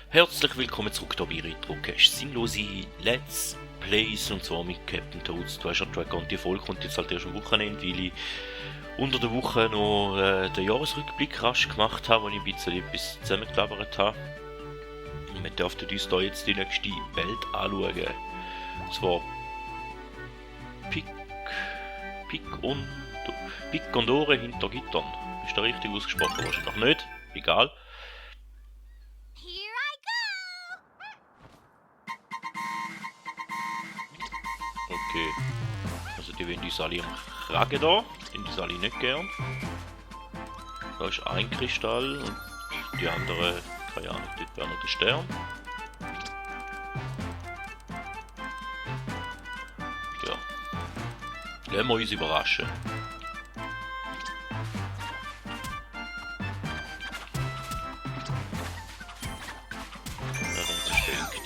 Herzlich willkommen zurück hier bei Retrocast. Sinnlose Let's Plays und zwar mit Captain Toads. Du hast ja Dragon, die Folge kommt jetzt halt erst am Wochenende, weil ich unter der Woche noch den Jahresrückblick rasch gemacht habe, wo ich ein bisschen etwas zusammengelabert habe. Und wir dürften uns da jetzt die nächste Welt anschauen. Und zwar Picondore hinter Gittern. Ist da richtig ausgesprochen? Wahrscheinlich noch nicht. Egal. Okay. Also die wollen uns alle am Kragen da. Den uns alle nicht gern. Da ist ein Kristall und die andere, keine Ahnung, dort wäre noch der Stern. Ja. Lassen wir uns überraschen. Wer uns stinkt.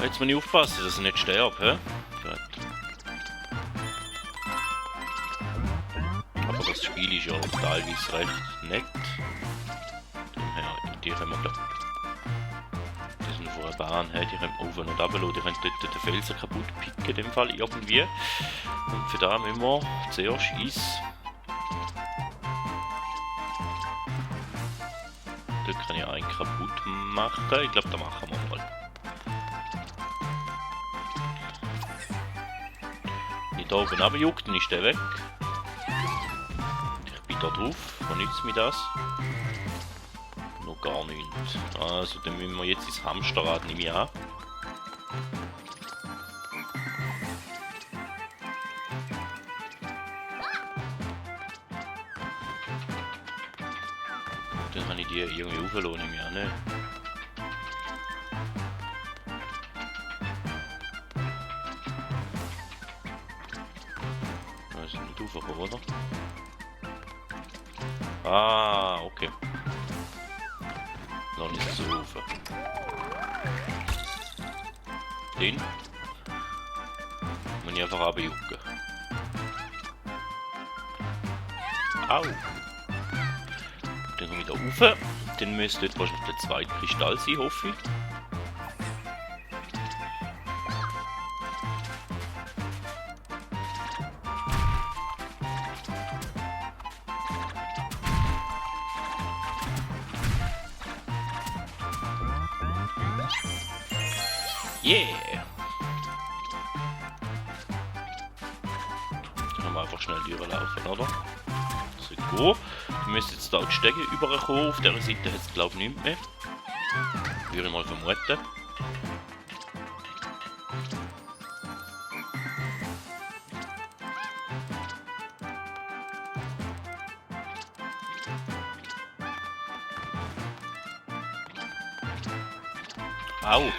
Jetzt muss ich aufpassen, dass ich nicht sterbe, hä? Gut. Aber das Spiel ist ja teilweise recht nett. Daher, die können wir glaub... Die sind auf einer Bahn, hey, die können wir auf und runter lassen, die können dort den Felsen kaputt picken, in dem Fall irgendwie. Und für das müssen wir zuerst ins... Dort kann ich einen kaputt machen, ich glaube, da machen wir mal. Da oben runterjuckt, dann ist der weg. Ich bin da drauf, was nützt mir das? Noch gar nichts. Also dann müssen wir jetzt ins Hamsterrad, nehme ich an. Dann kann ich die irgendwie auflassen, nehme ich an, ne? Oder? Ah, okay. Noch nicht so rufen. Den muss ich einfach runterjucken. Au! Dann komme ich da rauf. Dann müsste dort wahrscheinlich der zweite Kristall sein, hoffe ich. Yeah! Dann können wir einfach schnell durchlaufen, oder? So, go. Wir müssen jetzt da die Stege überkommen. Auf dieser Seite hat es, glaube ich, nichts mehr. Würde ich mal vermuten. Au!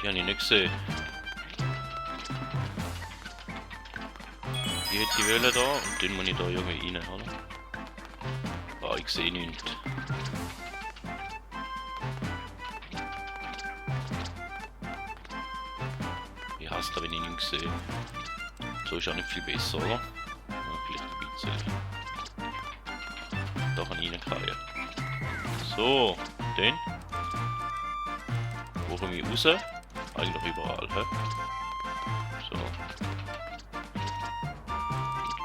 Die habe ich nicht gesehen. Die hätte ich wollen da und den muss ich da irgendwie rein, oder? Ah, ich sehe nichts. Ich hasse da, wenn ich nichts sehe. So ist auch nicht viel besser, oder? Ja, vielleicht ein bisschen. Da kann ich reinfallen. So, den. Wo komme ich raus? Eigentlich überall, hä? So.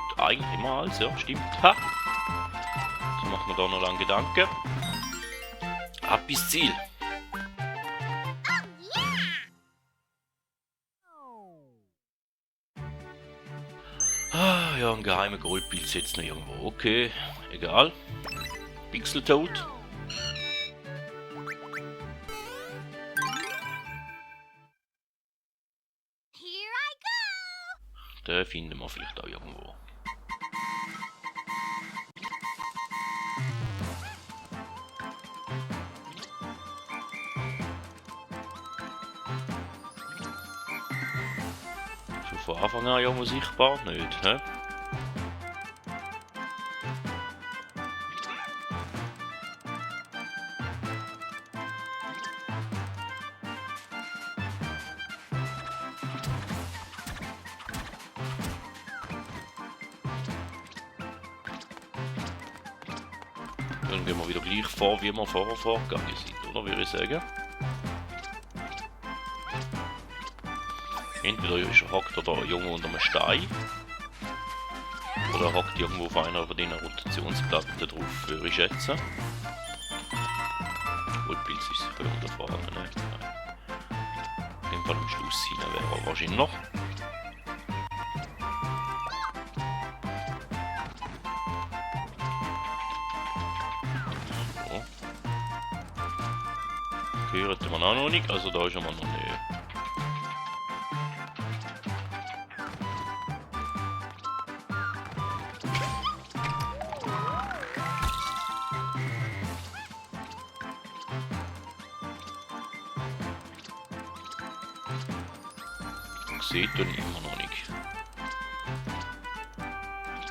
Und eigentlich immer alles, ja, stimmt. Ha! So machen wir da noch lange Gedanken. Ab ins Ziel! Ah, ja, ein geheimer Goldpilz jetzt noch irgendwo. Okay, egal. Pixeltoad. Den finden wir vielleicht auch irgendwo. Schon von Anfang an irgendwo sichtbar? Nicht, hä? Dann gehen wir wieder gleich vor, wie wir vorher vorgegangen sind, oder? Würde ich sagen. Entweder hockt da ein Junge unter einem Stein. Oder hockt irgendwo auf einer von diesen Rotationsplatten drauf, würde ich schätzen. Gut, Pilz ist sicher unter vorne, ne? In dem Fall am Schluss hinein wäre er wahrscheinlich noch. So. Gehört man auch noch nicht, also da ist man noch nicht. Seht ihr immer noch nicht.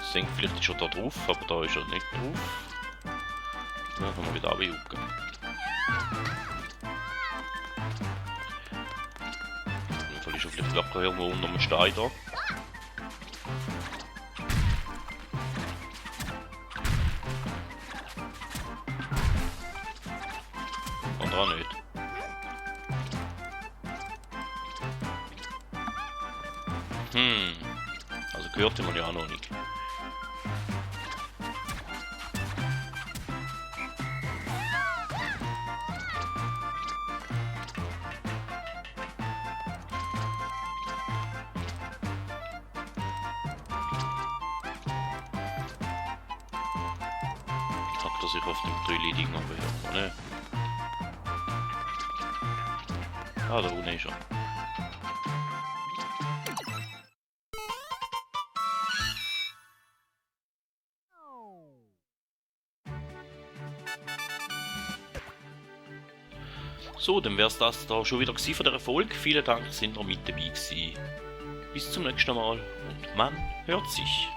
Ich denke, vielleicht ist er da drauf, aber da ist er nicht drauf. Dann können wir wieder runterjucken. In dem Fall ist er vielleicht locker irgendwo unter dem Stein da. Oder auch nicht. Also gehört man ja auch noch nicht. Hackt er sich auf dem Trilli-Ding aber ja, ne? Ah, da unten ist er. So, dann wäre es das da schon wieder von der Folge. Vielen Dank, sind ihr mit dabei gewesen. Bis zum nächsten Mal und man hört sich.